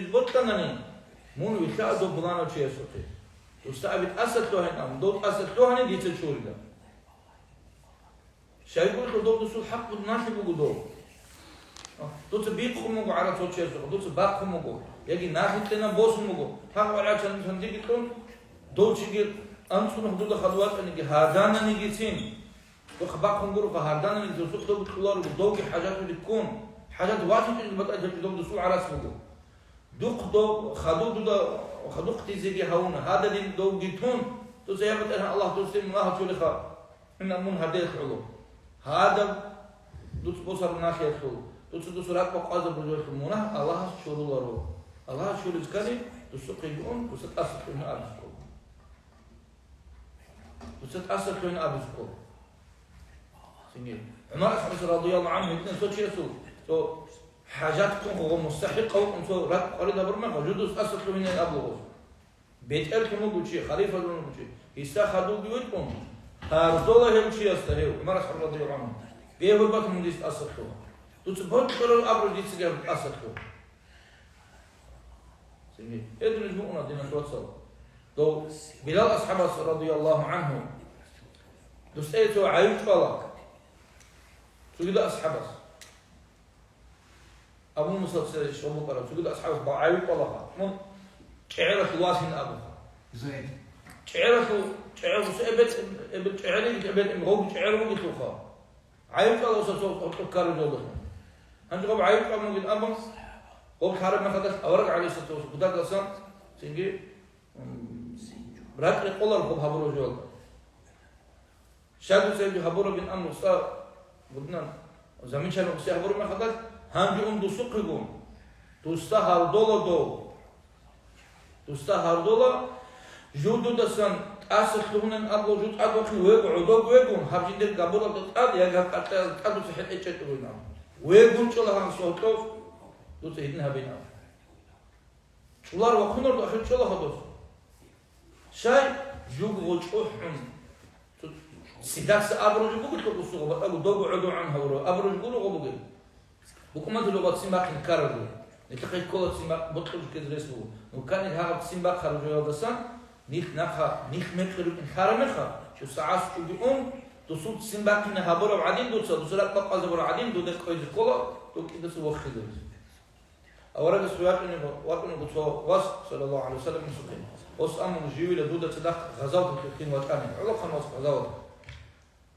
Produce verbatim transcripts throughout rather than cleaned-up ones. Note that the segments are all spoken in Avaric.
бокьанани, мун вилълъа дов пуланав чиясухъе. Досда абе тӀаса лъугьайин абун, дов тӀаса лъугьани дица чурила. Щайгурелъул дов досул хӀакъ буго, налъи буго дов. Дуца бихъун буго гӀарацал чиясухъе, дуца бахъун буго, яги налъи кьена босун буго. Гьагъ варачан диги кьун, дов чиги анцӀунухъ дуда хадув вачӀаниги, гьадананигицин. Духъ бахъун гуроха, гьарданани досухъ дов кьоларо, довги хӀажатулеб ккун, хӀажат вачӀинчӀеб батӀалъи гьечӀо, дов досул гӀарац буго. Духъ дов хадув дуда хадухъ дизеги гьавуна, гьададин довги тун, дуца, я БетӀергьан Аллагь, досде мунагь гьачулеха, ина мун гьадиялъ гӀоло. Гьадаб дуц босараб налъиялъул, дуца дус ракӀ бакъвазаб ружоялъул мунагь Аллагьас чуруларо. Аллагьас чуризе ккани, дусухъеги ун, дуса тӀаса лъугьине абизе ккола. Дуца тӀаса лъугьин абизе ккола. Цинги ГӀумар асхӀабас радияллагьу гӀангьу гьединав цо чиясул, цо хӀажат ккун, гъо мустахӀикъав вукӀун, цо ракӀ къварид гьабураб мехалъ, жудуз тӀаса лъугьинин абула гъоз. БетӀерлъун вуго чи, халифалъун вуго чи, гьесда хадувги витӀун, гьардола гьев чиясда гьев, ГӀумар асхӀаб радияллагьу гӀангьу, бегьурбат мун дис тӀаса лъугьа. Дуца бокьараб абураб дицаги гьаб тӀаса лъугьа. Цинги гьединаб жо букӀуна, диналъул вацал. Дов Билал асхӀабас радияллагьу гӀангьу, досда цо гӀайиб чӀвала цогидал асхӀабас. Абу Муса цо щиб букӀараб, цогидал асхӀабас гӀайиб чӀвалаха, мун чӀегӀералъув валъин абуха. Зайд. ЧӀегӀералъув, чӀегӀер-, эбел, эбел чӀегӀери, эбел, гъов чӀегӀер вугелъулха. ГӀайиб чӀвала гъосда цо гьоркьоб ккараб жоялдалъун. Гьанже гъоб гӀайиб чӀван бугин абун, гъоб лъараб мехалдалъ авараг гӀалайгьиссалату вассалам, гъодагасан цинги, м, ракӀ рекъоларо гъоб гьабураб жоялда. Щай дуца гьеб гьабурабин абун, гъосда, гъодинан, замечание гъосие гьабураб мехалдалъ, гьанже ун досухъего, досда гьардола дов. Досда гьардола, жо дудасан тӀаса лъугьунин абула, жо тӀадвахъин вего, гӀодов вегун, гьаб жиндир габуралда тӀад, яги гьаб къаркъаялда тӀад дуца хӀетӀе чӀечӀогойин абун. Вегун чӀола гьанже гьоркьов, дуца гьедин гьабин абун. ЧӀолар вахъунарда ахир чӀола гьадос. Щай? Жуго чӀухӀун. Цо цидаса абураб жо бугелъул, гъосухъа батӀаго довго гӀодов гӀун гьавурав абураб жо гуро гъо бугеб. БукӀунатулев ццин бахъин ккараб жо. Нилъехъе ккола ццин бакъ-, бокьулеб жо ккезе рес буго. Ну, кканил гьагъаб ццин бахъараб жоялдасан, нилъ нахъа, нилъ мекъи рукӀин лъараб мехалъ, цо сагӀат чӀуги ун, досул ццин бахъине гьабураб гӀадин дуца, дуса ракӀ бакъвазабураб гӀадин дуда кӀвезе ккола, дов кӀидаца вохизабизе. Аварагас вачӀунего, вачӀунего цо вас, саллаллагьу гӀалайгьи вассалам, инсухъе. Ос амун живила дуда цадахъ гъазаваталъе вачӀани, гӀолохъан вас гъазават.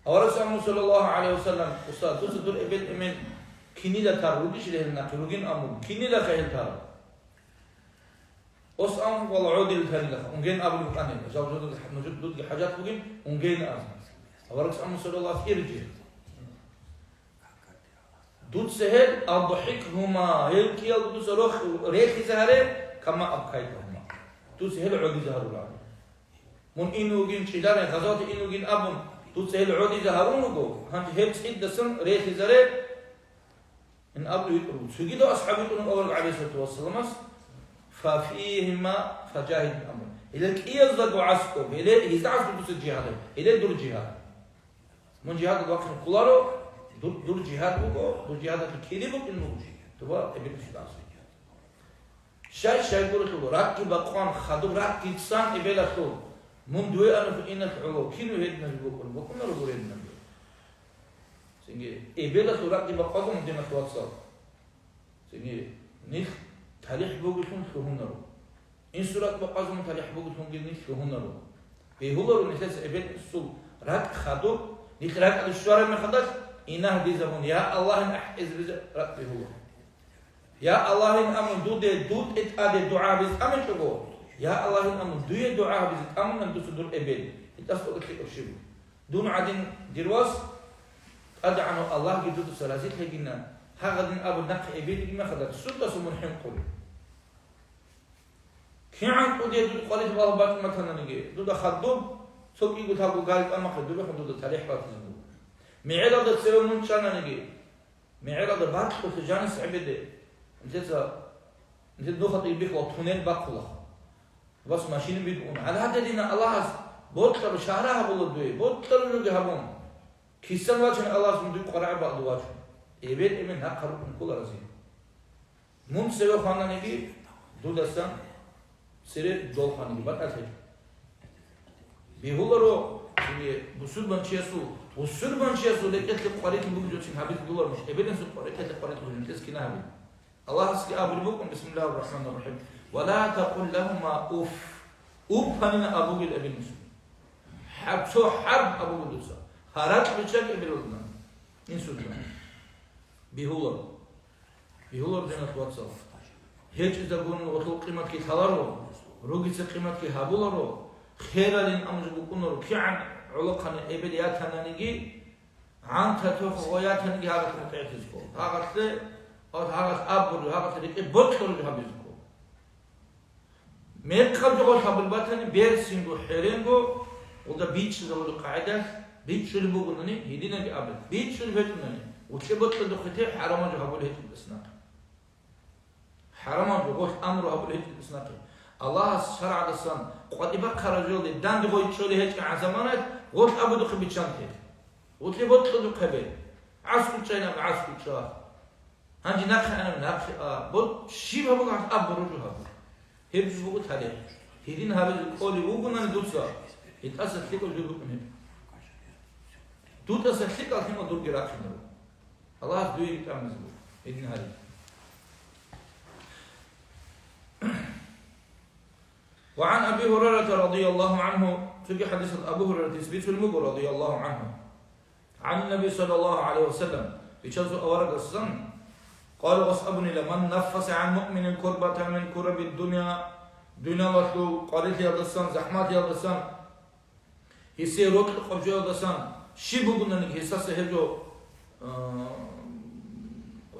Аварагас амун, саллаллагьу гӀалайгьи вассалам, устаз, дуца дур эбел-эмен кинила тар ругищ гьел нахъе, ругин амун, кинилаха гьел тар? Ос амун, вала гӀодил тарилаха, унгейин абулеб букӀанила, жал жодоги, нуж-, дудги хӀажат бугин, унгейин абун. Аварагас амун, саллаллагьу гӀалайгьи вассалам, иржи. Дуца гьел, адхӀикгьума, гьел кӀиялго дуца рох-, рехизе гьаре, кама абкайтагьума. Дуца гьел гӀодизе гьарурал. Мун ин вугин, чӀиларин гъазаваталде ин вугин абун, дуца гьел гӀодизе гьарун руго, гьанже гьеб цӀидасан рехизаре, ин абун витӀун. Цогидав асхӀаб витӀун авараг гӀалайгьиссалату вассаламас, фафигьима фажагьид абун. Гьеле кӀияздаго гӀаскӀо, гьеле гьезда гӀаскӀо дуца жигьад, гьеле дур жигьад. Мун жигьадалде вахъин кколаро, дур, дур жигьад буго, дур жигьадалъе кири букӀин буго, дуба эбел-инсуда. Щай, щайгурелъул, ракӀги бакъван, хадуб ракӀги цӀан эбелалъул, мун дуе анухъ иналъ гӀоло, кину гьединаб букӀун, букӀунаро гуро гьединаб. Цинги, эбелалъул ракӀги бакъвазун, диналъул вацал. Цинги, нилъ талихӀ бугелъун лъугьунаро. Инсул ракӀ бакъвазун талихӀ бугелъунги нилъ лъугьунаро. Бегьуларо нилъеца эбел-инсул ракӀ хадуб, нилъ ракӀалде щвараб мехалдалъ, инагь дизабун, я Аллагьин ахӀизабизе ракӀ бегьула. Я Аллагьин амун, дуде, дуде тӀаде дугӀа гьабизе тӀамичӀого, я Аллагьин амун, дуе дугӀа гьабизе тӀамунан дуца дур эбел, гьитӀас тӀокӀалъе кӀурщибу. Дун гӀадин, дир вас, ТӀадегӀанав Аллагьги дудаса разилъагина, гьагъадин абун нахъе эбелиги мехалда, сунтаса мун хӀинкъулев? КигӀан кӀудияб дуда къварилъи балагь бачӀун батананиги, дуда хадуб, цо кӀиго-лъабго гал тӀамахъе дубехун дуда талихӀ батизе буго. МегӀералда цеве мун чӀананиги, мегӀералда бакьулъе жанис гӀебеде, нилъеца, нилъеда нухалъ бихьула туннел бахъулаха. Вас машина битӀун. Гьале гьадинан Аллагьас бокьараб шагьра гьабула дуе, бокьараб жоги гьабун. Кисан вачун Аллагьас мун дуе къваригӀеб бакӀалде вачун. Эбел-эмен гьахъа рукӀун ккола рази. Мун цеве хвананиги, Гьудасан цере долханиги батӀалъе. Бегьуларо, цинги бусурбанчиясул, бусурбанчиясул рекӀелъе къварилъи бугеб жо цин гьабизе долармищ, эбелинсул къва-, рекӀелъе къварилъи бугеб жо цин гьабизе. Аллагьасги абулеб букӀун, бисмиллагьир рахӀманир рахӀим, «Ва ла такъул лагьума уф», уф гьанина абугел эбелинсул. ХӀар-, цо хӀарп абугел дуца. Гьаракь биччаги эбелалдана. Инсулган. Бегьуларо. Бегьуларо, диналъ вацал. ГьечӀизабун гъолъул къиматги лъаларо, ругица къиматги гьабуларо, хералин амуж букӀунаро, кигӀан гӀолохъанин эбел ятананиги, гӀанта тохо гъо ятаниги гьагъалъ мутӀигӀлъизго. Гьагъалъе, гьагъалъ абурги, гьагъалъ рекӀе бокьарулги гьабизго. Мекъаб жо гъолъ гьабулеб батани, берцинго, хӀеренго, гъолда бичӀчӀизабулеб къагӀидалъ, бичӀчӀулеб бугони, гьединаги абе, бичӀчӀулеб гьечӀунани, гъулъе бокьадухъе те хӀарамал жо гьабулеб гьечӀеб тӀасна. ХӀарамал жо гъолъ амру гьабулеб гьечӀеб тӀасна. Аллагьас шаргӀалдасан къватӀибахъараб жоялде данде гъой чӀолеб гьечӀеб гӀан заманаялъ гъолъ абудухъе биччанте. Гъулъе бокьадухъе бе. ГӀаскӀучӀайилан гӀаскӀучӀа. Гьанже нахъе ана, нахъе а. Бо-, щиб гьабуга, гьаб, гьаб боржу гьабу. Гьеб жо буго тарихӀ. Гьедин гьабизе кӀолев вугонани дуца, гьитӀаса лъикӀав жо букӀун гьеб. ДутӀаса лъикӀал лъимал дурги рахъинару. Аллагьас дуеги тӀамизе буго. Гьедин гьари. وعن أبي هريرة رضي الله عنه, цоги хӀадисалда Абу Гьурайратис бицун буго, رضي الله عنه. عن النبي صلى الله عليه وسلم, Бичасул аварагасдасан, قال, гъос абунила, من نفس عن مؤمن كربة من كرب الدنيا, дуниялалъул къварилъиялдасан, захӀматиялдасан гьесие рокьукъаб жоялдасан щиб бугонаниги гьесдаса гьеб жо, а,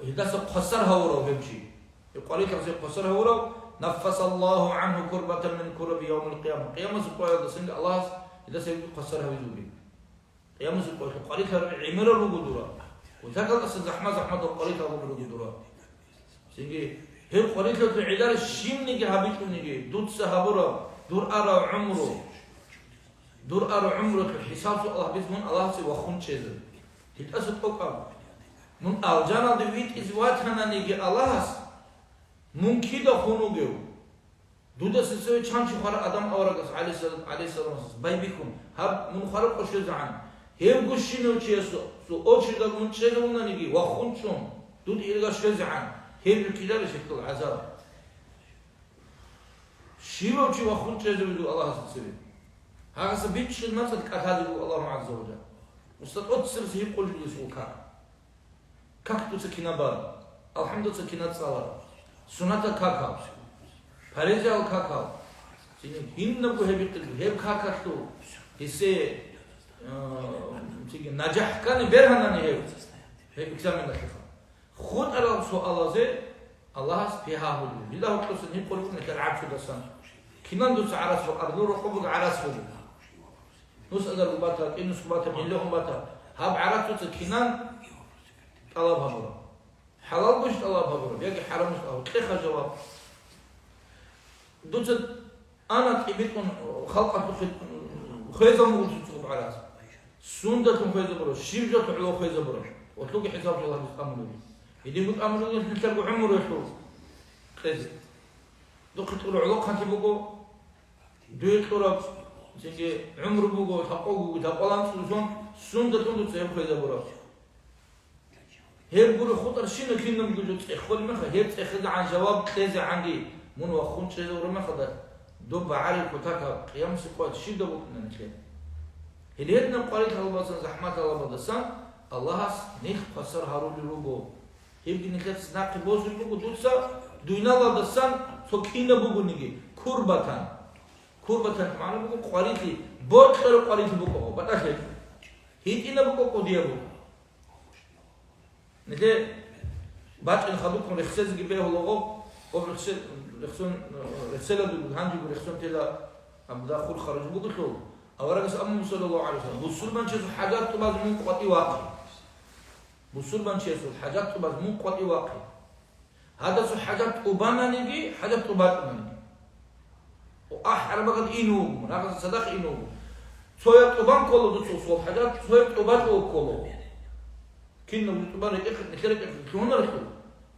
гьелдаса хвасар гьавурав гьев чи. Гьеб къварилъиялдаса хвасар гьавурав, نفس الله عنه كربة من كرب يوم القيامة. Къиямасеб къоялдасанги Аллагьас гьелдаса гьеб хвасар гьавизулеб. Къиямасеб къоялъул къварилъи гьарулел гӀемерал руго дура. Кутакалдаса захӀма-захӀматал къварилъи гьабулел руго дура. Цинги гьеб къварилъиялъул гӀиллари щибниги гьабичӀониги, дуца гьабураб, дур арав гӀумру, дур арав гӀумруялъул хӀисаб-суал гьабизе мун Аллагьасе вахун чӀезе. ГьитӀаса тӀокӀаб. Мун алжаналде витӀизе ватананиги Аллагьас, мун кида хун вугев? Дудаса цеве чанчи хвара Адам аварагас, гӀалейхиссалам, гӀалейхиссаламас, байбихьун, гьаб мун хвараб къо щвезегӀан. Гьев гущинав чиясул очередалда мун чӀезавунаниги, вахун чӀун, дуда ирга щвезегӀан, гьеб жо кидари шеккал гӀазаб. Щивав чи вахун чӀезаве дур Аллагьасда цеве? Гьагъаса бичӀчӀил мацӀалъ кӀалъазе буго Аллагьу гӀазза ва жалла. Устат оццерас гьикъулев вуго как. Как дуца кинаб бара? АлхӀамдуца кинаб цӀалара? Суннатал какал? Паризаял какал? Цинги гьиннабго гьеб бихъизе, гьеб какалъул гьесие, э, цинги нажахӀ ккани бергьанани гьев, гьеб экзаменалъеха. ХутӀарал суалазе Аллагьас бигьа гьабулеб. Дила гьоркьосан гьикъулеб букӀун нилъер гӀарцудасан. Кинан дуца гӀарац букӀараб? Дур рокъоб буго гӀарац буго. Нусадаргун бата, кӀинусгун бата, гӀиллегӀун бата. Гьаб гӀарацуца кинан тӀалаб гьабураб? ХӀалалгойищ тӀалаб гьабураб, яги хӀарамгойищ тӀалаб? Кьеха жаваб. Дуца ана тӀибитӀун халкъалъухъе хвезабун буго цо гӀарац. Сундалъун хвезабураб, щиб жо гӀоло хвезабураб? Гьелъулги хӀисаб-суал гьабизе тӀамулеб. Гьединго тӀамулеб нилъерго гӀумру гьелъул кьезе. Духъе кьураб гӀолохъанлъи буго. Дуе кьураб, цинги гӀумру буго, лъакъов буго, лъакъвал анцӀго сон, сундалъун дуца гьеб хвезабураб? Гьеб гуро хутӀарщина кинабго жо цӀехолеб мехалъ, гьеб цӀехезегӀан жаваб кьезегӀанги мун вахун чӀезавураб мехалда, доб багӀарил кутакаб къиямасеб къоялъ щиб доб букӀина нилъер? Гьеле гьединаб къварилъи гьабулеб бацан, захӀмат гьабулеб бацан Аллагьас нилъ хвасар гьарулел руго. Гьебги нилъеца нахъе босулеб буго дуца дуниялалдасан цо кинаб бугониги, курбатан. Курбатан магӀна буго къварилъи, бокьараб къварилъи букӀого, батӀалъи. ГьитӀинаб букӀа, кӀудияб букӀа. Нилъе бачӀин хадубккун рехсезеги бегьулаго, гъоб рехсе-, рехсон, рехсела дугу, гьанжего рехсон тела абда хур харжи бугелъул, аварагас абун, саллаллагьу гӀалайгьи ва саллам, бусурманчиясул хӀажат тӀубаз мун къватӀив вахъе. Бусурманчиясул хӀажат тӀубаз мун къватӀив вахъе. Гьадасул хӀажат тӀубананиги, хӀажат тӀубачӀунаниги. О, ахӀ, гӀарабагад ин вуго, рагъазда цадахъ ин вуго. Цояб тӀубан ккола дуца усул хӀажат, цояб тӀубачӀого ккола. Кинаб тӀубан рекӀехъе, нилъер рекӀехъе лъугьунарелъул,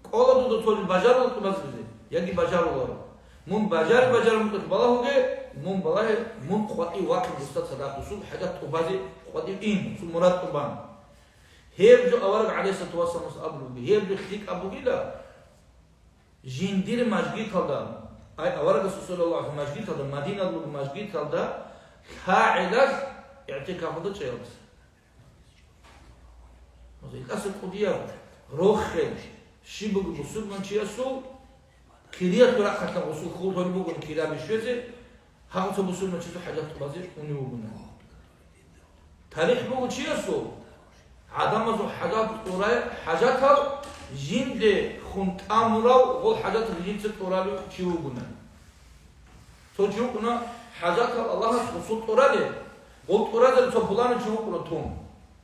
кӀола дуда цо бажарулеб тӀубазулизе, яги бажаруларо. Мун бажари-бажарун мутӀалъ балагьуге, мун балагье, мун къватӀив вахъин дусда цадахъ, дусул хӀажат тӀубазе къватӀив ин, дусул мурад тӀубан. Гьеб жо авараг гӀалайгьиссалату вассаламас абулеб буго, гьеб жо лъикӀаб бугила, жиндир мажгиталда, ай, аварагасул саллаллагьу гӀалайгьи ва саллам мажгиталда, Мадиналъул мажгиталда лъагӀелалъ игӀтикафалда чӀеялдаса. Илдаса кӀудияб рохел щиб буго бусурманчиясул кириялъул рахъалъан гъусул хьул гьориб бугони кираби щвезе, гьав цо бусурманчиясул хӀажат тӀубазе унев вугони. Тарих буго чиясул, гӀадамазул хӀажат тӀурай, хӀажатал жинде хун тӀамурав гъол хӀажатал жинца тӀуралев чи вугони. Цо чи вукӀуна хӀажатал Аллагьас гъусул тӀуралел, гъол тӀуразел цо пуланав чи вукӀуна тун.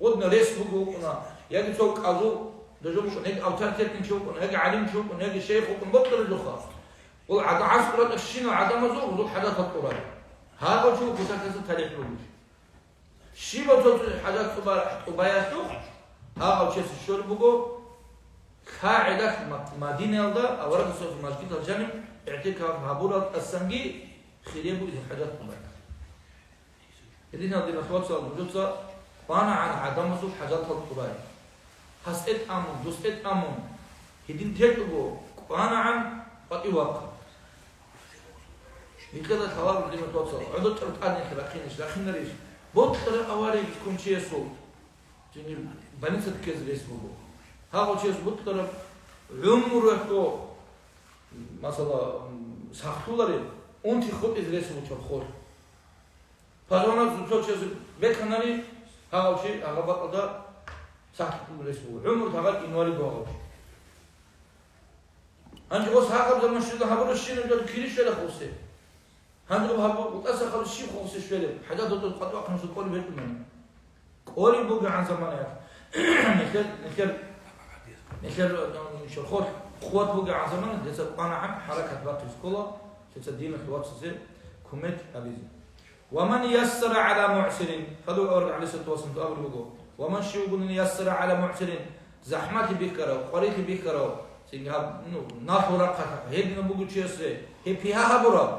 Гъудна рес буго вукӀуна, яги цо кӀазул дажо букӀуна, яги авторитетный чи вукӀуна, яги гӀалим чи вукӀуна, яги шейх вукӀуна, бокьаралдухъа. Гъол гӀада-, гӀаскӀуратӀа щинал гӀадамазул гъусул хӀажатал тӀурай. Гьагъав чи вукӀуна кутакалъул тарих бугищ. Щибаб цо-цо хӀажат тӀуба-, тӀубаялъухъ гьагъав чиясе щолеб буго, лъагӀелалъ Ма-, Мадинаялда аварагасул мажгитал жаниб игӀтикаф гьабурал тӀасанги хире бугеб хӀажат тӀубаялъ. Гьединал, диналъул вацал, нужеца кӀванагӀан гӀадамазул хӀажатал тӀурай. Гьасде тӀамун, дусде тӀамун, гьедин течӀого кӀванагӀан къватӀив вахъа. Нилъеда лъаларо, диналъул вацал, гӀодор тӀад нилъ рахъинищ, рахъинарищ? Бокьараб авария ккун чиясул, цинги больницаде ккезе рес буго. Гьагъав чияс бокьараб гӀумруялъго, масала, м, сахлъулареб, унти хутӀизе рес буго чорхолъ. Палаван цо чияс беканани, гьагъав чи гьагъаб бакӀалда сахлъун рес буго. ГӀумру гьагъаб инвалид вуго гьагъав чи. Гьанже гъос гьагъаб заман щвезда гьабураб щинаб жо кири щвела хъусе. Гьанже гьаб бутӀа сахаб щиб хъусе щвелеб? ХӀажат тӀубазе къватӀив вахъинчӀого кӀолеб гьечӀо мани. КӀолеб бугебгӀан заманаялъ. Нилъер, нилъер, нилъер, э, чорхолъ къуват бугебгӀан заманаялъ, дица кӀванагӀан хӀаракат бахъизе ккола, дица диналъул вацазе кумек гьабизе. «Ва ман яссара гӀала мугӀсирин», хадув авараг гӀалайгьиссалату вассаламас абулеб буго, «Ва ман щив вугони яссара гӀала мугӀсирин», захӀмалъи бихьарав, къварилъи бихьарав, цинги гьаб, ну, налъул рахъалъ гьединав бугев чиясе гьеб бигьа гьабураб.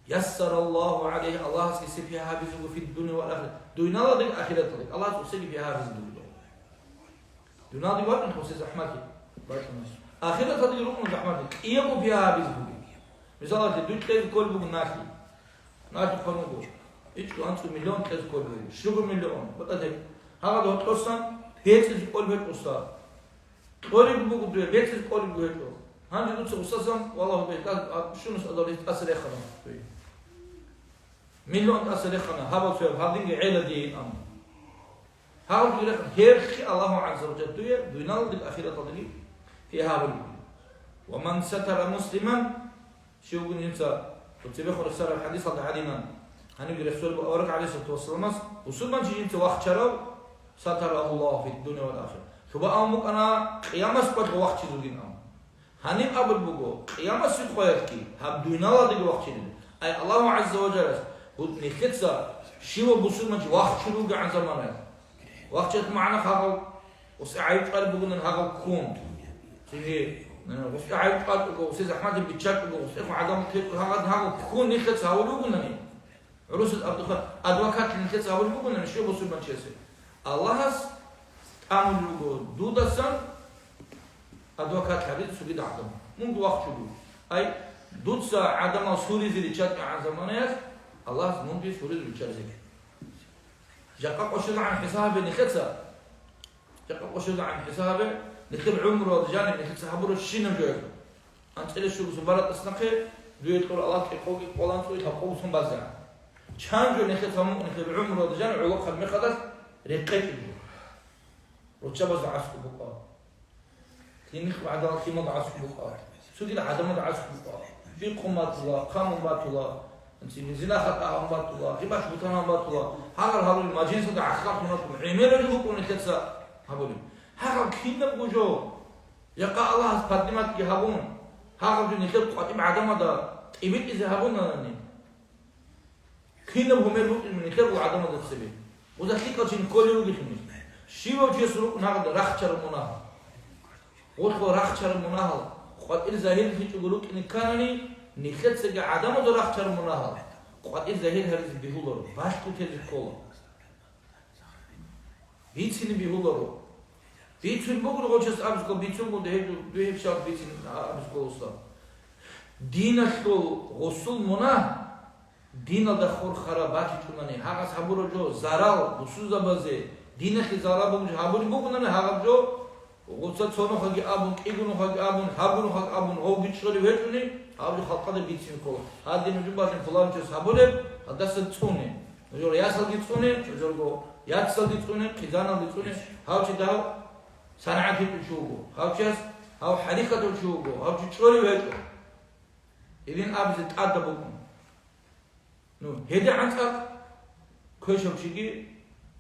Яссараллагьу гӀалайгьи, Аллагьас гьесие бигьа гьабизе буго фиддуния вал ахира. Дуниялалдаги ахираталдаги Аллагьас гьесие бигьа гьабизе буго. Дуниялалдаги бачӀун гьесие захӀмалъи бачӀуна. Ахираталдаги рукӀуна захӀмалъи, кӀиябго бигьа гьабизе буго. Мисалалъе, дуе кьезе кколеб буго налъи. Налъи хъван буго. ИчӀго анцӀго миллион кьезе кколеб буго. Щуго миллион. БатӀа гьеб. Гьагъаб гьоркьосан бецӀизе кколеб гьечӀо. Кьолеб буго дуе, бецӀизе кколеб гьечӀо. Гьанже дуца гъусасан, валлагь, бетӀа, а, щунус адал гьес тӀаса рехана дуе. Миллион тӀаса рехана, гьабал цояб, гьадинги гӀела дие, амма. Гьаб дуе рехана, гьебги Аллагьу гӀазза ва жалла дуе, дуниялалдаги ахираталдаги гьеб гьабулеб. «Ва ман сатара муслиман», Щивгун жинца цебехун рехсараб хӀадисалда гӀадинан, гьанибги рехсолеб авараг гӀалайгьиссалату вассаламас, бусурманчи жинца вахчарав, сатарагьу Аллагьу фиддуния вал ахира. Лъуба абун букӀана, къиямас къватӀ вахчизулгин абун. Гьаниб абулеб буго, къиямасеб къоялъги, гьаб дуниялалдаги вахчилин. Ай Аллагьу гӀазза ва жаллас, бу-, нилъеца щивав бусурманчи вахчун вугегӀан заманаялъ. Вахчиялъул магӀна гьагъав гъосие гӀайиб чӀвалеб бугони гьагъав ккун. Цинги, э, гъосие гӀайиб чӀвачӀого, гъосие захӀмалъи биччачӀого, гъосиехун гӀадамал течӀого гьагъав, гьагъав ккун нилъеца гьавулев вугони. ГӀурусиз адвокат, адвокат нилъеца гьавулев вугони, щив бусурманчиясе. Аллагьас тӀамулев вуго дудасан адвокат гьаризе цогидал гӀадамал. Мунги вахчун вуго. Ай, дуца гӀадамал суризе риччатӀигӀан заманаялъ, Аллагьас мунги суризе риччаризе. Жакъа къошелгӀан хӀисабе нилъеца. Жакъа къошелгӀан хӀисабе, нилъер гӀумруялда жаниб нилъеца гьабурабщинаб жоялъул. АнцӀила щугусун баратӀас нахъе, дуе кьур Аллагь кӀикъоги къолан цӀуй лъабкъо бусун базегӀан. Чан жо нилъеца гьамукъ нилъер гӀумруялда жаниб гӀолохъаб мехалъ рекъечӀеб жо. Руччабазда гӀаскӀуб букӀа. Лъимихъ гӀадамал лъималда гӀаскӀ букӀа, цогидал гӀадамалда гӀаскӀ букӀа. Бихъун батула, хъамун батула, зина-хатӀа гьабун батула, гъибат-бугьтан гьабун батула, гьагъал гьарулел мажлисалда гӀахьаллъун батула, гӀемерали букӀун нилъеца гьабулеб. Гьагъал кинабго жо, жакъа Аллагьас подниматги гьабун, гьагъал жо нилъер къватӀиб гӀадамалда тӀибитӀизе гьабунани. Кинаб гьумер букӀин нилъер гӀадамазда цебе? Гъоза лъикӀал чи кколев вугелъул. Щивав чиясул рукӀун гьагъаб рахчараб мунагьал. Гъолъул рахчараб мунагьал, КъватӀир загьирлъичӀого рукӀине кканани, нилъецаги гӀадамазул рахчараб мунагьал къватӀир загьир гьаризе бегьуларо, балъго тезе ккола. Бицине бегьуларо. Бицун бугони гъочас абизе ккола, бицунгун гьеб, гьеб шарт бицин абизе ккола. Диналъул гъусул мунагь диналда хурхараб батичӀунани, гьагъас гьабураб жо зарал бусурбабазе, диналъе зарал бугеб жо гьабулеб бугонани, гьагъаб жо гъоца цо нухалъги абун, кӀиго нухалъги абун, лъабго нухалъги абун, гъовги чӀолев гьечӀони, гьаб жо халкъалда бицин ккола. Гьадин нуж базин пуланчияс гьабулеб, гьадасан цӀуне. Нужер ясалги цӀуне, нужерго яцалги цӀуне, хъизаналги цӀуне, гьав чи дав санагӀат гьечӀев чи вуго, гьав чияс гьав хӀарихьатав чи вуго, гьав чи чӀолев гьечӀо. Илин абизе тӀадаб букӀун. Ну, гьедигӀан цӀакъ квешав чиги,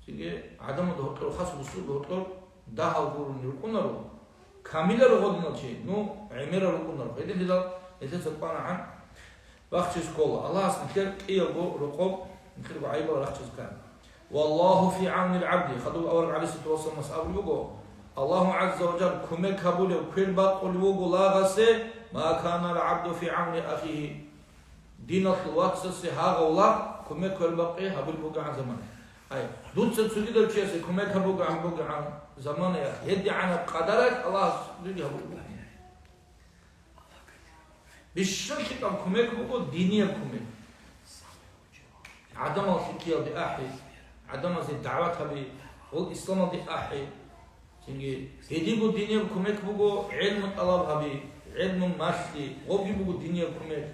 чиги гӀадамалда гьоркьор, хас бусурбабазда гьоркьор дагьал гурони рукӀунаро, камиларо гъодинал чи, ну, гӀемерал рукӀунаро. Гьедин гьелал нилъеца кӀванагӀан бахчизе ккола. Аллагьас нилъер кӀиябго рокъоб, нилъерго гӀайибал рахчизе ккани. Валлагьу фи гӀавнил гӀабди, хадуб авараг гӀалайгьиссалату вассаламас абулеб буго, Аллагьу гӀазза ва жалла кумек гьабулев, квер бакъулев вуго лагъасе, ма канал гӀабду фи гӀавни ахигьи. Диналъул вацасе гьагъав лагъ кумек квербакъи гьабулеб бугебгӀан замана. Ай, дуца цогидав чиясе кумек гьабугебгӀан бугебгӀан заманаялъ, гьедигӀанаб къадаралъ Аллагьас дуеги гьабулеб буго. Бищун лъикӀаб кумек буго динияб кумек. ГӀадамал лъикӀлъиялде ахӀи, гӀадамазе дагӀват гьаби, гъол исламалде ахӀи. Цинги, гьединго динияб кумек буго гӀелму тӀалаб гьаби, гӀелму малъи, гъобги буго динияб кумек.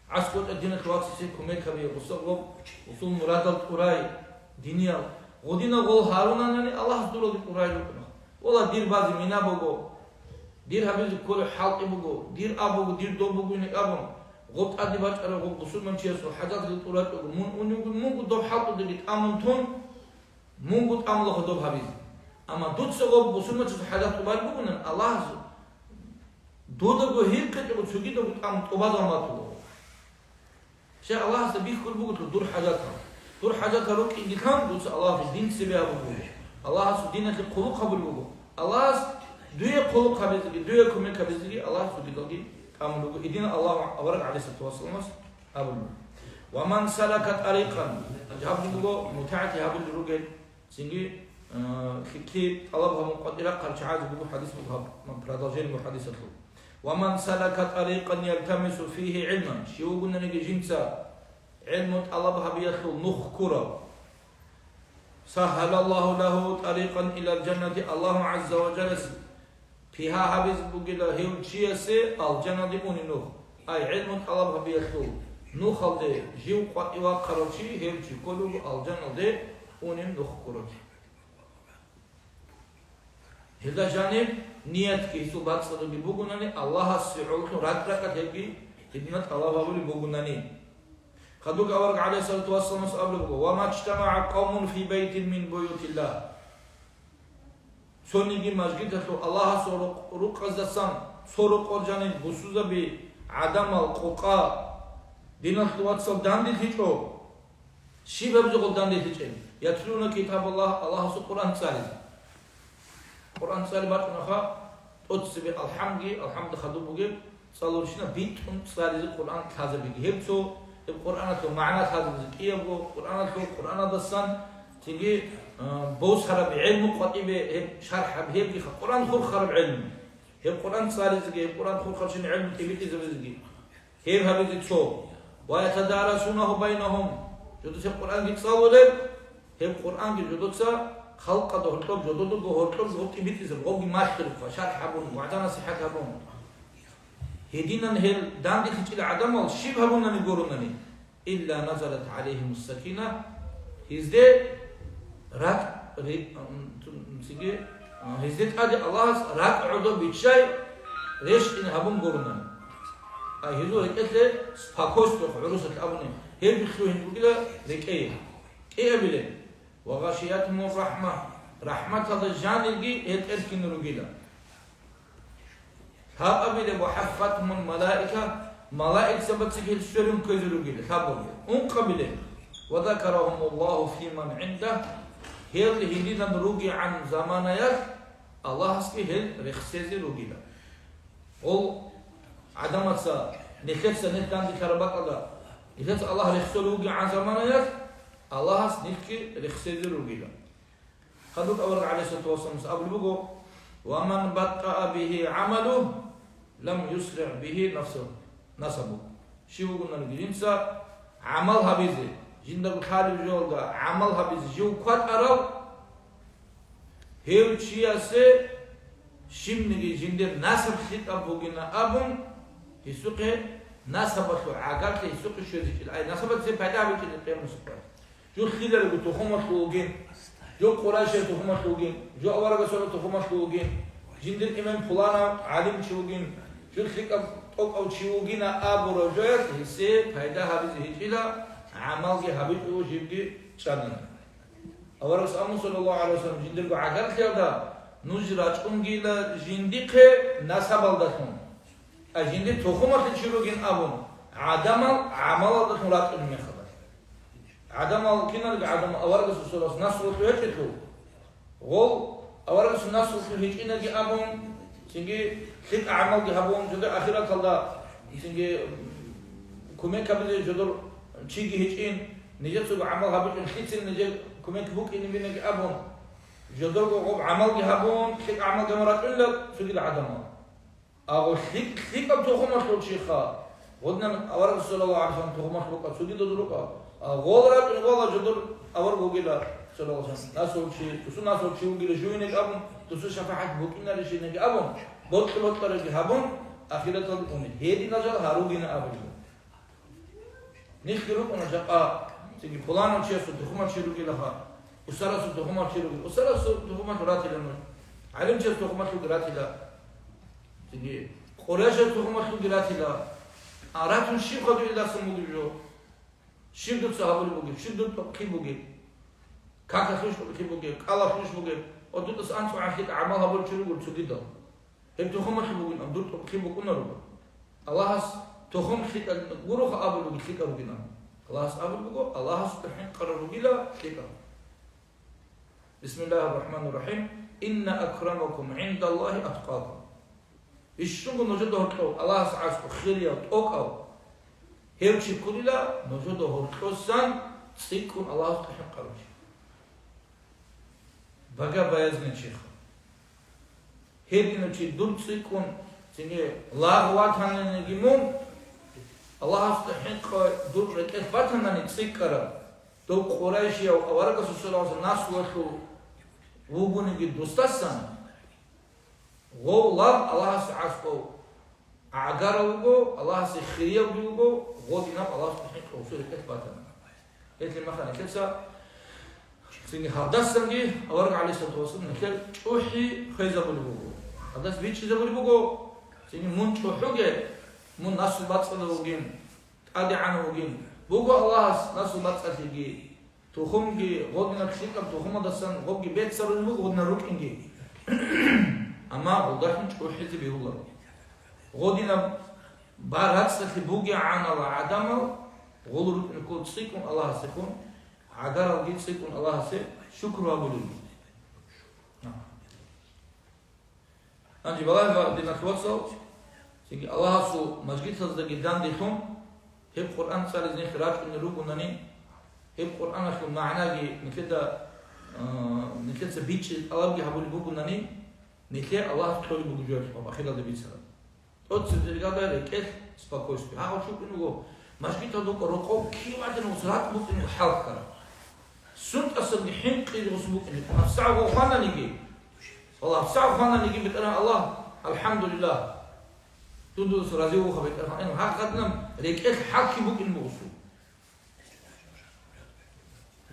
ГӀаскӀочӀа диналъул вацасе кумек гьаби, гъосда гъоб гъосул мурадал тӀурай, диниял. Гъодинал гъол гьарунанани Аллагьас дуралги тӀурай рукӀуна. Вала, дир базе мина буго, дир гьабизе кколеб хӀалтӀи буго, дир аб буго, дир доб бугин абун, гъоб тӀаде бачӀарав гъоб бусурманчиясул хӀажат дир тӀурачӀого мун унев вугин, мунго доб хӀалтӀудеги тӀамун тун, мунго тӀамулаха доб гьабизе. Амма дуца гъоб бусурманчиясул хӀажат тӀубалеб бугони, Аллагьас дудаго гьикъичӀого цогидаго тӀамун тӀубазабун батула. Щай Аллагьасда бихьулеб буго дур хӀажатал. Дур хӀажатал рукӀинеги лъан, дуца Аллагьасул дин цебе гьабулеб буго. Аллагьасул диналъе хъулухъ гьабулеб буго. Аллагьас дуе хъулухъ гьабизеги, дуе кумек гьабизеги Аллагьас цогидалги тӀамун руго. Идина Аллагьу авараг гӀалайгьиссалату вассаламас абулеб буго. Ва ман салака тарикъан, гьаб буго мутагӀати гьабулел ругел. Цинги, э, лъикӀлъи тӀалаб гьабун къватӀирахъарал чагӀазе буго хӀадис буго гьаб, продолжение буго хӀадисалъул. «Ва ман салака тарикъан ялтамису фигьи гӀилман», щив вугониги жинца гӀилму тӀалаб гьабиялъул нух ккурав, «сагьгьалаллагьу лагьу тарикъан илал жаннати», Аллагьу гӀазза ва жаллас Пигьа гьабизе бугила гьев чиясе алжаналде унеб нух. Ай, гӀилму тӀалаб гьабиялъул нухалде жив къватӀивахъарав чи, гьев чи кколев вуго алжаналде унеб нух ккурав. Гьелда жаниб ниятги гьесул бацӀцӀадабги бугунани, Аллагьасе гӀололъун ракӀ-ракӀалъ гьебги гьединаб тӀалаб гьабулеб бугунани. Хадуб авараг гӀалайгьиссалату вассаламас абулеб буго: «Ва мажтамагӀа къавмун фи байтин мин буютиллагь». Цониги мажгиталъул Аллагьасул рукъ-, рукъаздасан цо рокъор жаниб бусурбаби гӀадамал къокъа, диналъул вацал данделъичӀо. Щиб гьабизе гъол данделъичӀеб? «Ятлуна китабаллагь», Аллагьасул Къуръан цӀализе. Къуръан цӀали бачӀунаха, тӀоцебе алхӀамги, алхӀамда хадуб бугеб, цӀалурщина битӀун цӀализе Къуръан лъазабиги. Гьеб цо, гьеб Къуръаналъул магӀна лъазабизе кӀиябго, Къуръаналъул, Къуръаналдасан цинги, а, босараб гӀелму къватӀибе гьеб шархӀ гьаб гьебгиха, Къуръан хурхараб гӀелму. Гьеб Къуръан цӀализеги, гьеб Къуръан хурхарщин гӀелму тӀибитӀизабизеги. Гьеб гьабизе цо. «Ва ятадарасунагьу байнагьум». Жодоца Къуръанги цӀалулеб, гьеб Къуръанги жодоца халкъалда гьоркьоб, жододего гьоркьоб гъоб тӀибитӀизаб, гъобги малъулебха, шархӀ гьабун, вагӀза-насихӀат гьабун. Гьединан гьел данделъичӀел гӀадамал щиб гьабунани гурунани, «илла назалат гӀалайгьимус сакина», гьезде ракӀ ре-, м, м, циги, а, гьезде тӀаде Аллагьас ракӀ гӀодо биччай, рещтӀине гьабун гурунани. А гьезул рекӀелъе спокойствие, гӀурусалъ абуни, гьеб лъугьин бугила рекӀее. КӀиабилеб. «Ва гъашиятгьумур рахӀма», рахӀматалда жанирги гьел тӀерхьине ругила. Лъабабилеб: «Ва хӀаффатгьумул малаика», малаикзабацаги гьел сверун ккезе ругила, лъабабилеб. Ункъабилеб: «Ва закарагьумуллагьу фиман гӀиндагь», гьел гьединан ругегӀан заманаялъ Аллагьасги гьел рехсезе ругила. Гъол гӀадамаца, нилъеца нилъ данделъараб бакӀалда, нилъеца Аллагь рехсолев вугебгӀан заманаялъ, Аллагьас нилъги рехсезе ругила. Хадуб авараг гӀалайгьиссалату вассаламас абулеб буго: «Ва ман баттаа бигьи гӀамалу, лам юсриъ бигьи нафсу-, насабу». Щив вугонаниги жинца гӀамал гьабизе, жиндаго лъалеб жоялда гӀамал гьабизе жив кватӀарав, гьев чиясе щибниги жиндир насаб лъикӀаб бугина абун, гьесухъе насабалъул гӀагарлъи гьесухъе щвезечӀила. Ай, насабалъе пайда гьабичӀила къиямасухъе. Жо лъилалго тухумалъул вугин, жо Къурайшил тухумалъул вугин, жо аварагасул тухумалъул вугин, жиндир имам пуланав гӀалимчи вугин, жо лъикӀав тӀокӀав чи вугина абурав жоялъ гьесие пайда гьабизе гьечӀила, гӀамалги гьабичӀо жибги чӀанана. Аварагас абун, саллаллагьу гӀалайгьи вассалам, жиндирго гӀагарлъиялда нуж рачӀунгила жиндихъе насабалдалъун. А жиндир тухумалъе чи ругин абун, гӀадамал гӀамалалдалъун ратӀунеб мехалда. ГӀадамал киналги гӀадамал аварагасул саллаллагьу гӀалайгьи вассалам насуллъу гьечӀелъул, гъол аварагасул насуллъу гьечӀинаги абун, цинги лъикӀ гӀамалги гьабун, жодор ахираталда цинги кумек гьабизе жодор чиги гьечӀин, нижецаго гӀамал гьабичӀун лъицин нижер кумек букӀинебинаги абун, жодорго гъоб гӀамалги гьабун, лъикӀ гӀамалги гьабун ратӀунила цогидал гӀадамал. Агъо лъикӀ-, лъикӀаб тухумалъул чиха, гъодинан авараг саллаллагьу гӀалайгьи вассалам тухумалъ букӀа, цогидал рукӀа. А гъол ратӀун вала жодор авараг вугила, саллаллагьу гӀалайгьи вассалам, насул чи, цо-, насул чи вугила жуйинеги абун, дусул шафагӀат букӀинарищинаги абун, бокьа-бокьараги гьабун, ахираталде уни. Гьединал жал гьаругина абулеб. Нилъги рукӀуна жакъа, цинги пуланав чиясул тухумалъ чи ругилаха, усарасул тухумалъ чи ругила. Усарасул тухумалъ ратила нуж. ГӀалимчиясул тухумалъулги ратила. Цинги Къурайшил тухумалъулги ратила. А ратун щиб хадур илдасан бугеб жо? Щиб дуца гьабулеб бугеб? Щиб дур тӀокӀлъи бугеб? Какалъущ тӀокӀлъи бугеб? КӀалалъущ бугеб? Ва дутӀас анцӀгӀан лъикӀ гӀамал гьабулев чи ругел цогидал. Гьеб тухумалъул бугин, дур тӀокӀлъи букӀунаруго. Аллагьас тухум лъикӀал гуроха абулеб буго, лъикӀал ругин абун. Аллагьас абулеб буго, Аллагьас хӀинкъарал ругила лъикӀал. Бисмиллагьир рахӀманир рахӀим. Инна акрамакум гӀиндаллагьи атқакум. Бищунго нужеда гьоркьов Аллагьас гӀасго хирияв, тӀокӀав гьев чи ккурила, нужеда гьоркьосан цӀикӀкӀун Аллагьасда хӀинкъарав чи. Бага баязна чиха. Гьединав чи дур цӀикӀкӀун, цинги лагъ ватаниги мун, Аллагьасда хӀинкъа дур рекӀелъ батанани цӀикӀкӀараб, дов Къурайшияв аварагасул саллаллагьу гӀалайгьи вассалам наслуялъул вугониги дусдасан, гъов лагъ Аллагьасе гӀасго гӀагарав вуго, Аллагьасе хириявги вуго, гъодинаб Аллагьасда хӀинкъа гьесул рекӀелъ батана. Гьелъин махана нилъеца цинги гьалдасанги авараг гӀалайгьиссалату вассалам нилъер чӀухӀи хвезабулеб буго. Гьалдас бичӀчӀизабулеб буго, цинги мун чӀухӀуге, мун наслу бацӀцӀадав вугин, тӀадегӀанав вугин. Буго Аллагьас наслу бацӀцӀалъиги, тухумги, гъодинаб лъикӀаб тухумалдасан гъобги беццарулеб буго, гъодинаб рукӀинги. Амма гъолдалъун чӀухӀизе бегьуларо. Гъодинаб ба-, рацӀцӀалъи бугегӀанала гӀадамал гъол рукӀин ккол цӀикӀкӀун Аллагьасехун, гӀагаралги цӀикӀкӀун Аллагьасе шукру гьабулел. Гьанже балагье, диналъул вацал, цинги Аллагьасул мажгитаздаги данделъун, гьеб Къуръан цӀализе нилъ рачӀунел ругонани, гьеб Къуръаналъул магӀнаги нилъеда, а, нилъеца бичӀчӀи тӀалабги гьабулеб бугонани, нилъее Аллагьас кьолеб буго жо ахиралда бицараб. ТӀоцебе жигада рекӀелъ спокойствие. Гьагъав чи вукӀин вуго, мажгиталда вукӀа рокъов кив гӀадин вуго, ракӀ букӀин вуго хӀалхьараб. СунтӀасанги хӀинкъизе гъус букӀин. ГьабсагӀат гъов хвананиги, валлагь, гьабсагӀат хвананиги, БетӀергьан Аллагь, алхӀамдулиллагь, дун дудаса рази вуха, БетӀергьан. Гьакъикъаталда рекӀелъ хӀалхьи букӀин буго гъусул.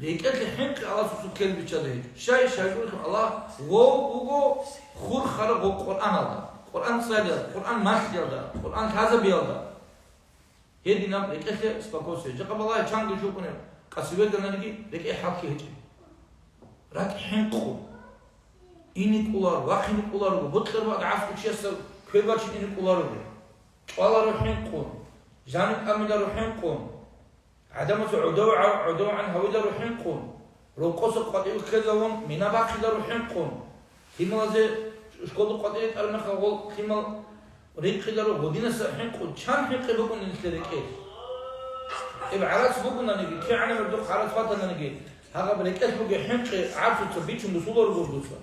РекӀелъе хӀинкъи Аллагьасул ккел биччалде гьечӀо. Щай, щайгурелъул Аллагь гъов вуго хурхарав гъов Къуръаналда, Къуръан цӀалиялда, Къуръан малъиялда, Къуръан лъазабиялда. Гьединаб рекӀелъе спокойствие. Жакъа балагье, чанги чи вукӀунев къасивергенаниги, рекӀее хӀалхьи гьечӀеб. РакӀ хӀинкъун. Ине кӀоларо, вахъине кӀоларо, бокьараб гӀаскӀов чиясда квер бачин ине кӀоларо. ЧӀваларо хӀинкъун. Жаниб тӀамиларо хӀинкъун. ГӀадамаца гӀодов-, гӀодовгӀан гьавиларо хӀинкъун, рокъоса къватӀив ккезавун мина бахъиларо хӀинкъун, лъималазе школда къватӀире тӀараб мехалъ гъол лъимал Рихъиларо гъудинаса хӀинкъун чан хӀинкъи букӀун нилъер рекӀелъ. Эб гӀарац бугунаниги, кигӀанаб гьоркьоб гӀарац батананиги, гьагъаб рекӀелъ бугеб хӀинкъи гӀарцуца бичун бусуларо гурдуца.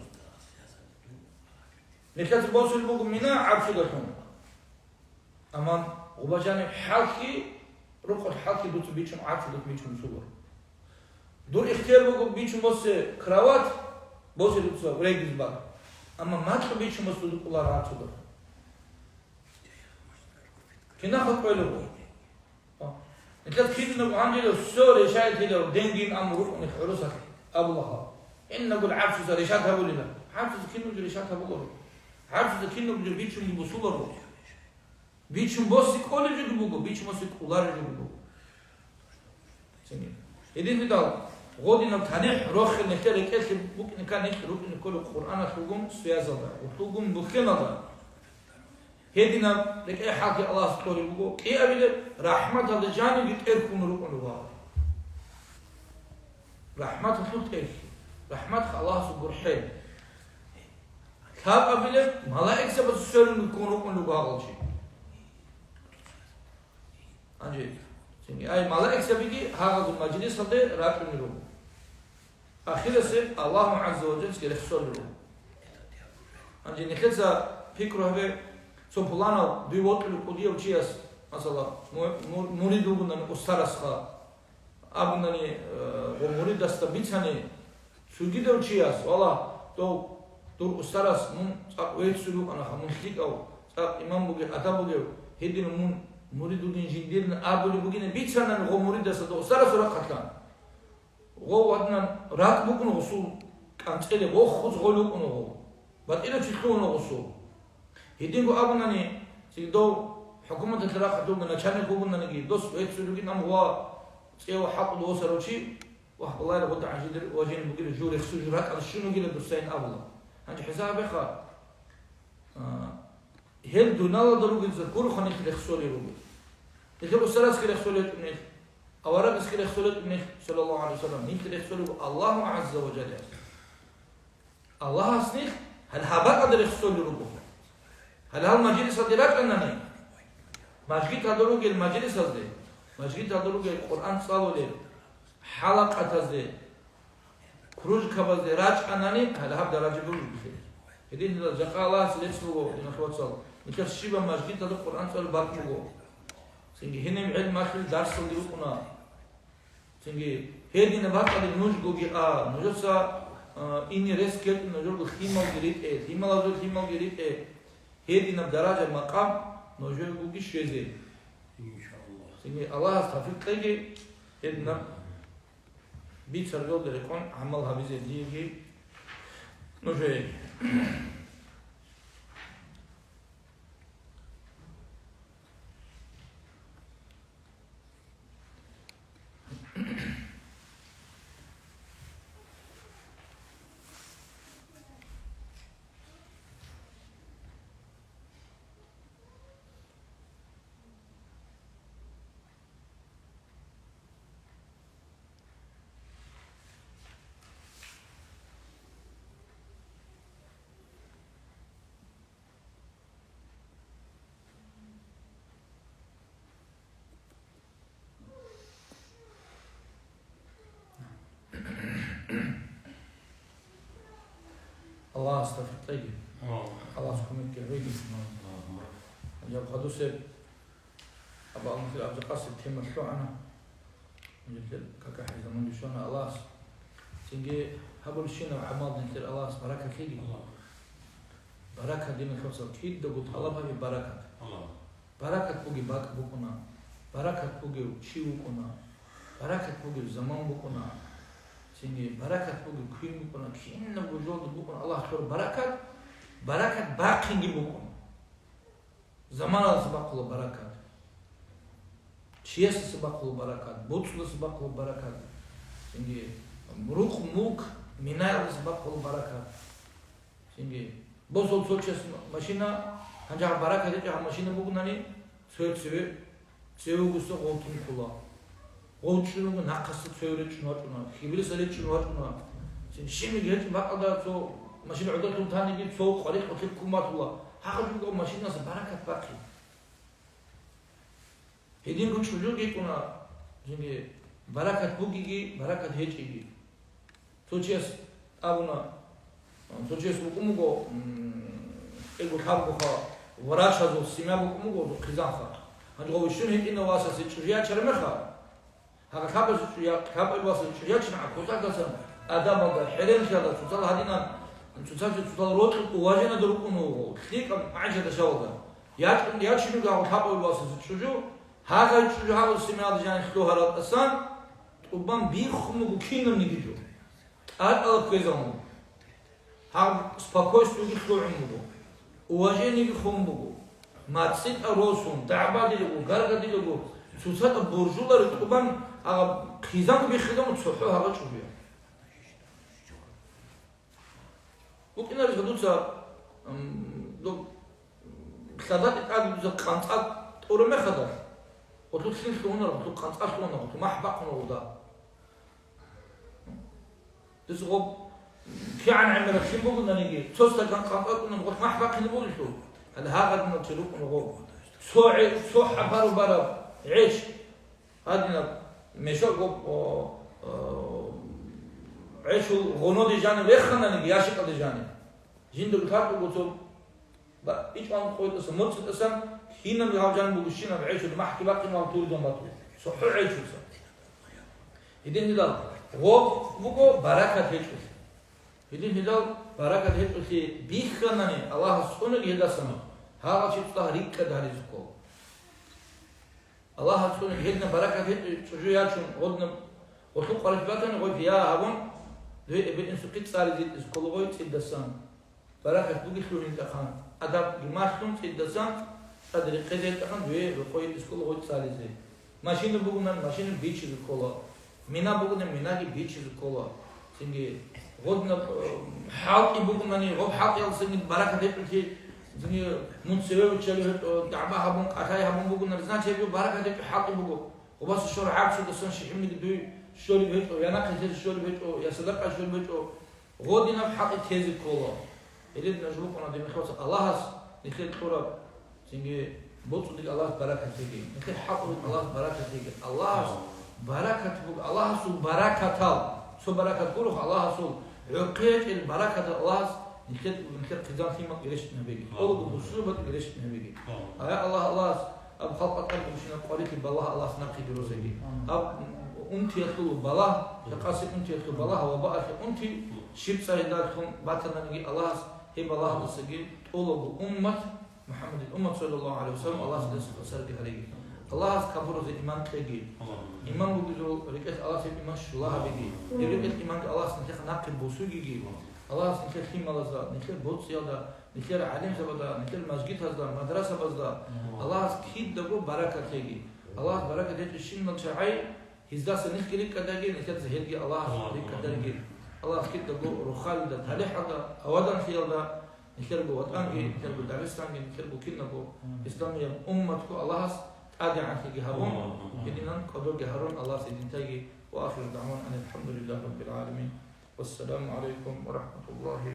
Нилъеца босулеб буго мина гӀарцуялъун. Амма гъуба жаниб хӀалхьи, рукъалъ хӀалхьи дуца бичун гӀарцуялъ бичун бусуларо. Дур ихтияр буго бичун босе кровать, босе дуца региз бакӀ. Амма макьу бичун босе дуца кӀоларо гӀарцуялъ. Кинаха кӀвелеб? Нилъер кинаб гьанжелев все решает гьелев, денги ин амру рукъунел гӀурусалъ абулагьа. Иннагул гӀарцуса решат гьабулила. ГӀарцуса кинаб жо решат гьабуларо. ГӀарцуса кинаб жо бичун бусуларо. Бичун боси кӀолеб жо буго, бичун боси кӀолареб жо буго. Гьединлъидал гъодинаб танихӀ рохел нилъер рекӀелъе букӀине ккани, нилъ рукӀине кколеб Къуръаналъулгун связалда, гъулъулгун бухьеналда. Гьединаб рекӀей хӀалхьи Аллагьас кьолеб буго, кӀиабилеб рахӀматалда жанибги тӀерхьун рукӀун вуго. РахӀматалъул тӀерхьи, рахӀматха Аллагьасул гурхӀел. Лъабабилеб малаикзабаз сверун ккун рукӀун руго гьагъал чи. Гьанже, цинги, ай, малаикзабиги гьагъазул мажлисалде рачӀунел руго. Ахирасеб Аллагьу гӀазза ва жаллаги рехсолел руго. Гьанже нилъеца пикру гьабе, цо пуланав дуе вокьулев кӀудияв чияс, масала, му-, му-, мурид вугунани устарасха, абунани, э, ва муридасда бицани, цогидав чияс, валлагь, дов дур устарас мун цӀакъ веццулев вукӀанаха, мун лъикӀав, цӀакъ иман бугев, адаб бугев, гьедин мун мурид вугин жиндирин абулеб бугин бицанани гъо муридасда устарасул рахъалъан. Гъов ваднан ракӀ букӀун гъусул кӀанцӀелеб, вохуз гъол вукӀун гъов. БатӀирав чи лъугьун гъусул. Гьединго абунани, цигидав хӀукуматалъе рахъалъулго начальник вугонаниги, дос веццулевгин ам ва цӀев хӀакъулъ восарав чи, вагь, валлагьи, гъуда гӀажидир важин бугила, жо рехсу жо ракӀал щун вугила дусайин абула. Гьанже хӀисаб гьабеха, а, Гьел дуналалда ругезда гуроха нилъ рехсолел ругел. Нилъер устарасги рехсолел гьечӀо нилъ, аварагасги рехсолел гьечӀо нилъ, саллаллагьу гӀалайгьи ва саллам, нилъ рехсолел руго Аллагьу гӀазза ва жалла. Аллагьас нилъ гьал гьабакъалда рехсолел руго. Гьал гьал мажлисалде рачӀанани, мажгиталда ругел мажлисазде, мажгиталда ругел Къуръан цӀалулел хӀалакъатазде, кружкабазде рачӀанани, гьале гьаб даража бугеб. Гьединлъидал жакъа Аллагьас рецц буго, диналъул вацал. Нилъер щибаб мажгиталда Къуръан цӀалулеб бакӀ буго. Цинги гьениб гӀелмалъул дарсалде рукӀуна. Цинги гьединаб бакӀалде нужгоги а, нужеца, а, ине рес ккечӀо нужерго лъималги ритӀе, лъималазул лъималги ритӀе. Гьединаб даража-макъам нужергоги щвезе. Иншаллагь. Цинги Аллагьас тавфикъ кьеги, гьединаб бицаргалда рекъон гӀамал гьабизе диеги нужее. Аллагьас тавфикъ кьеги. Амин. Аллагьас кумекги гьабеги. Амин. Гьанже хадусеб Абу Алмахил Абдулкъасим тема лъугӀана. Нилъер какахӀи заман бищана Аллагьас. Цинги гьабулщинаб гӀамал нилъер Аллагьас баракат лъеги. Аллагь. Баракат, диналъул вацал, кидаго тӀалаб гьабе баракат. Аллагь. Баракат бугеб бакӀ букӀуна, баракат бугев чи вукӀуна, баракат бугев заман букӀуна, цинги баракат бугев квен букӀуна, кинабго жоялда букӀуна Аллагь лъураб баракат, баракат бахъинги букӀуна. Заманалдаса бахъула баракат. Чиясдаса бахъула баракат, боцӀудаса бахъула баракат. Цинги рукъ-мулк, минаялдаса бахъула баракат. Цинги босул цо чияс машина, гьанже гьаб баракат гьечӀеб гьаб машина бугунани, цо цеве, цеве вугоса гъов тункула. Гъов чӀун вуго, нахъаса цеве речӀчӀун вачӀуна, хибилиса речӀчӀун вачӀуна. Цин щибниги гьечӀеб бакӀалда цо машина гӀодорлъун таниги, цо къварикъ гьутлъи ккун батула. Гьагъаб жугьутӀ машинаса баракат бахъи. Гьединго чӀужуги йикӀуна, жинги баракат бугеги, баракат гьечӀеги. Цо чияс абуна, цо чияс вукӀун вуго, м, кӀиго лъабгоха врачазул семья букӀун вуго хъизанха. Гьанже гъов щун гьитӀина васасе чӀужу ячараб мехалъ, гьагъа лъабазе чӀужу я-, лъабазе васасе чӀужу ячина, гӀакъуба тӀадасан, адабалда, хӀеренлъиялда, цоцал гьадинан, цоцалъе цоцал рокьукъ уважениялда рукӀун вуго, лъикӀаб гӀанжада шавалда. ЯчӀун, ячинулго гьагъа лъабазе васасе чӀужу, гьагъай чӀужу гьагъа семьялда жаниб лъугьарал тӀасан, тӀубан биххун буго кинабниги жо. ТӀатӀала кквезабун буго. Гьаб спокойствиеги лъугӀун буго. Уважениеги хун буго. МацӀитӀа росун, дагӀбадилаго, гаргадилаго, цоцатӀа буржулари тӀубан, агъаб хъизан биххизабун цохӀо гьагъа чӀужуя. БукӀинарищ дуца, м, доб лъадакьи тӀаде дуца къанцӀа тӀура мехалъ, гъолъул лъим лъугьунараб, гъолъул къанцӀа лъугьунараб, гъолъул махӀ бахъунараб гъолда. Дус гъоб кигӀан гӀемераб лъим бугонаниги, цо стакан къанкъа кьуна гъоб махӀ бахъине бугелъул, гьале гьагъадинал чи рукӀуна гъоб. Цо гӀе-, цо хӀапару бараб гӀеч, гьадинаб мешал гъоб, о, о, гӀечул гъуноде жаниб рехананиги, ящикалде жаниб. Жиндаго лъабго цо Ба-, ичӀван къойтӀасан, моцӀитӀасан, кинаб гьав жан бугищинаб гӀечӀун, махӀги бакъин гьав турдун бату. СухӀу гӀечӀуса. Гьедин гьелал гъоб буго баракат гьечӀолъи. Гьедин гьелал баракат гьечӀолъи бихьанани Аллагьас цӀунаги гьелдасан, гьагъав чи цӀакъ рикӀкӀад гьаризе ккола. Аллагьас цӀунаги гьедина баракат гьечӀо чӀужу ячун, гъодна гъолъул къварилъи батани, гъой я гьабун, дуе эбел-инсухъе цӀализе ккола гъой цӀидасан. Баракат бугелъул гьелдахъан, адабги малъун цӀидасан, тӀад рекъезе гьелдахъан дуе рокъой итӀискӀула гъой цӀализе. Машина бугунан машина бичизе ккола, мина бугунан минаги бичизе ккола. Цинги гъодна, э, хӀалтӀи бугунани, гъоб хӀалтӀиялдасаги баракат гьечӀолъи, цинги мун цеве виччалев гьечӀо, дагӀба гьабун, кӀалъай гьабун бугунар, значит, гьеб баракат гьечӀо хӀалтӀи буго. Гъобаса щора гӀарцудасан щихӀимниги дуй щолеб гьечӀо, я нахъе тезе щолеб гьечӀо, я садакъа щолеб гьечӀо. Гъодинаб хӀакъи тезе ккола. Гьеле нуж букӀуна, динихъ вацал, Аллагьас нилъер кьураб, цинги боцӀудил Аллагьас баракат лъеги. Нилъер хӀакъудил Аллагьас баракат лъеги. Аллагьас баракат буго, Аллагьасул баракатал. Цо баракат гурухъ Аллагьасул, гӀухъе гьечӀел баракатал Аллагьас нилъер, нилъер хъизан-лъимал гьерещтӀинабеги. Аллагь. Аллагь бусурбатӀ гьерещтӀинабеги. Аллагь. Ая Аллагь, Аллагьас аб халкъ атӀаргӀунщинаб къварилъи балагь Аллагьас нахъе бирусаги. Амин. Аб унтиялъул балагь, жакъасеб унтиялъул балагь ва баалъе унти щиб цӀайдалъун батананиги Аллагьас гьеб балагьдасаги тӀолабго уммат, МухӀаммадил уммат, саллаллагьу гӀалайгьи ва саллам, Аллагьас гьелдаса хвасарги гьареги. Аллагьас капуразе иман кьеги. Амин. Иман бугезул рекӀелъ Аллагьас гьеб иман щулагьабиги. Гьеб рекӀелъ иманги Аллагьас нилъехъ нахъе бусугиги. Аллагьас нилъер лъималазда, нилъер боцӀиялда, нилъер гӀалимзабазда, нилъер мажгитазда, мадрасабазда Аллагьас кидаго баракат лъеги. Аллагьас баракат гьечӀебщинал чагӀи, гьездаса нилъги рикӀкӀадаги, нилъеца гьелги Аллагьас рикӀкӀадаги. Аллагьас кидаго рохалилда, талихӀалда, аваданлъиялда, нилъерго ВатӀанги, нилъерго Дагъистанги, нилъерго кинабго исламияб умматго Аллагьас тӀадегӀанлъиги гьабун, гьединан кӀодоги гьарун Аллагьас гьединтайги. Ва ахиру дагӀвана анил хӀамдулиллагьи раббил гӀаламин. Вассаламу гӀалайкум ва рахӀматуллагьи